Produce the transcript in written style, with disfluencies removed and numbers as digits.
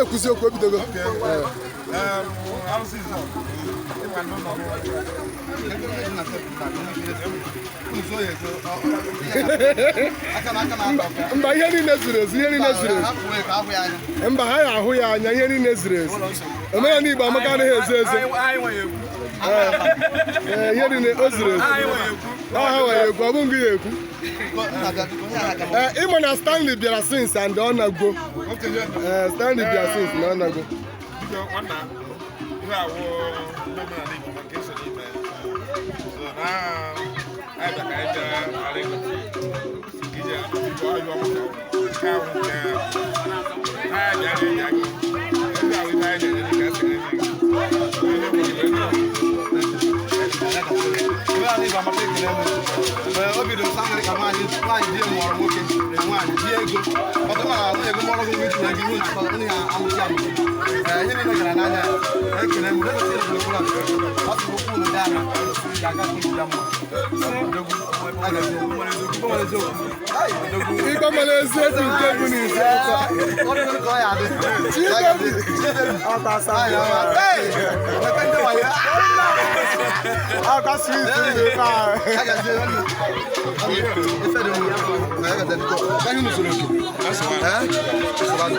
Na-ekwuzi okwu, ebidogo. Ee. Arụsị izu ịma ndị ụlọ Mba, ihe niile zuru ezu, ihe niile zuru ezu. Mba, ha ya ahụ ya anya, ihe niile zuru ezu. Omenala Igbo amaka, anaghị ezo ezo. Ee, ihe niile o zuru ezu. Ọ ha nwere ekwu, ọ bụ ngị ya ekwu. Ee, ịma na Stanley bịara since and ọ nago. Ee, Stanley bịara since na ọ nago. Biko nwanna, ihe awụ ndị omenala Igbo nke so n'ime so na anyị bịa ka anyị bịa ghara ịgọchi ije ọhịa ọmụka nke ahụ nke anyị bịara ịbịa gị ebe ahụ ihe anyị na-enye ka esi enye gị. Obi dị m sangrị ka nwaanyị nwaanyị di mụọrọ nwoke na nwaanyị di ego ọtụ mara nwunye gị mụọrọ gị nwa itinye gị ihu na akọ nwunye ya amụchi amụchi. Ee, ihe niile gara n'anya ya. Ekele m legosi ekwuru ọ sị okwu unu dị anya ga-aga ka ya mma. Odogwu, agazie. Ikpe nwere eziokwu. Ai, odogwu. Ikpe mara eziokwu nke bụ n'isi akwa. Ọ dị ka ọ ya adị. Chidebi. Ọtasa ya. Hey! Mepee ndị wayo. Akwa sweet ndị ebe ahụ. Agazie, nwanne. Ife dị mma. Agazie, biko. Ka anyị nụsoro oke. Eh? Usoro adị.